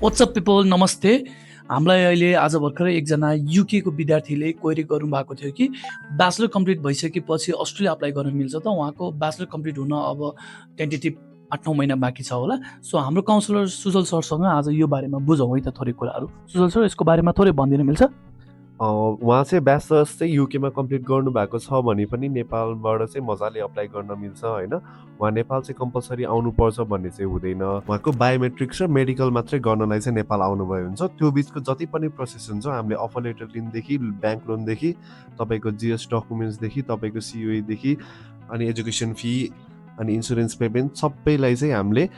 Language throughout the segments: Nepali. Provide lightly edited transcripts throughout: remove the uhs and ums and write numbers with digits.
व्हाट्सअप पिपल नमस्ते। हामीलाई अहिले आज भर्खरै एकजना युकेको विद्यार्थीले क्वेरी गर्नुभएको थियो कि ब्याचलर कम्प्लिट भइसकेपछि अस्ट्रेलिया अप्लाई गर्न मिल्छ त? उहाँको ब्याचलर कम्प्लिट हुन अब टेन्टेटिभ 8-9 महिना बाँकी छ होला। सो हाम्रो काउन्सिलर सुजल सरसँग आज यो बारेमा बुझौँ है त थोरै कुराहरू। सुजल सर, यसको बारेमा थोरै भनिदिन मिल्छ? उहाँ चाहिँ ब्याचलर्स चाहिँ युकेमा कम्प्लिट गर्नुभएको छ भने पनि नेपालबाट चाहिँ मजाले अप्लाई गर्न मिल्छ होइन। उहाँ नेपाल चाहिँ कम्पलसरी आउनुपर्छ भन्ने चाहिँ हुँदैन। उहाँको बायोमेट्रिक्स र मेडिकल मात्रै गर्नलाई चाहिँ नेपाल आउनुभयो हुन्छ। त्यो बिचको जति पनि प्रोसेस हुन्छ हामीले अफर लेटर लिनदेखि ब्याङ्क लोनदेखि तपाईँको जिएस डकुमेन्ट्सदेखि तपाईँको सिओईदेखि अनि एजुकेसन फी अनि इन्सुरेन्स पेमेन्ट सबैलाई चाहिँ हामीले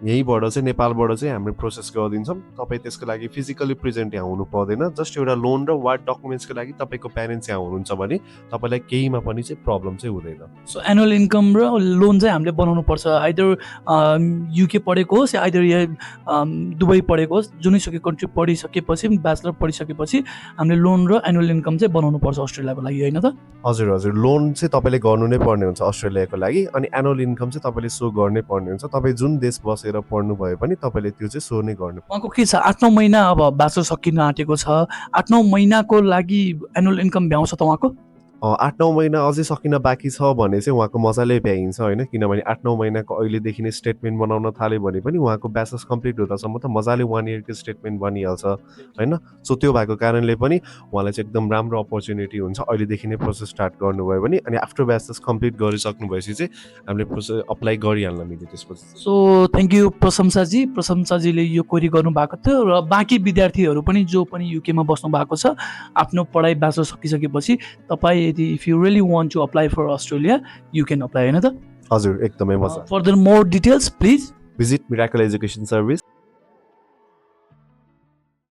यहीँबाट चाहिँ नेपालबाट चाहिँ हामीले प्रोसेस गरिदिन्छौँ। तपाईँ त्यसको लागि फिजिकली प्रेजेन्ट यहाँ हुनु पर्दैन। जस्ट एउटा लोन र वार्ड डकुमेन्ट्सको लागि तपाईँको प्यारेन्ट्स यहाँ हुनुहुन्छ भने तपाईँलाई केहीमा पनि चाहिँ प्रब्लम चाहिँ हुँदैन। सो एनुअल इन्कम र लोन चाहिँ हामीले बनाउनु पर्छ। आइदर युके पढेको होस् या आइदर यहाँ दुबई पढेको होस्, जुनैसुकै कन्ट्री पढिसकेपछि ब्याचलर पढिसकेपछि हामीले लोन र एनुअल इन्कम चाहिँ बनाउनु पर्छ अस्ट्रेलियाको लागि, होइन त? हजुर हजुर, लोन चाहिँ तपाईँले गर्नु नै पर्ने हुन्छ अस्ट्रेलियाको लागि। अनि एनुअल इन्कम चाहिँ तपाईँले सो गर्नै पर्ने हुन्छ। तपाईँ जुन देश बसेर पढ्नु भयो भने तपाईँले त्यो चाहिँ सो नै गर्नु। उहाँको के छ, 8-9 महिना अब ब्याचलर सकिन आँटेको छ, 8-9 महिनाको लागि एनुअल इन्कम भ्याउँछ त उहाँको? 8-9 महिना अझै सकिन बाँकी छ भने चाहिँ उहाँको मजाले भ्याइन्छ होइन। किनभने 8-9 महिनाको अहिलेदेखि नै स्टेटमेन्ट बनाउन थाल्यो भने पनि उहाँको ब्याचलर्स कम्प्लिट हुँदासम्म त मजाले 1 इयरको स्टेटमेन्ट बनिहाल्छ होइन। सो त्यो भएको कारणले पनि उहाँलाई चाहिँ एकदम राम्रो अपर्च्युनिटी हुन्छ अहिलेदेखि नै प्रोसेस स्टार्ट गर्नुभयो भने। अनि आफ्टर ब्याचलर्स कम्प्लिट गरिसक्नु भएपछि चाहिँ हामीले प्रोसेस अप्लाई गरिहाल्न मिल्यो त्यसपछि। सो थ्याङ्क यू प्रशंसाजी। प्रशंसाजीले यो क्वेरी गर्नुभएको थियो र बाँकी विद्यार्थीहरू पनि जो पनि युकेमा बस्नु भएको छ, आफ्नो पढाइ ब्याचलर सकिसकेपछि तपाईँ यदि if you really want to apply for Australia you can apply, होइन त? हजुर, एकदमै मजा। Further more details please visit Miracle Education service.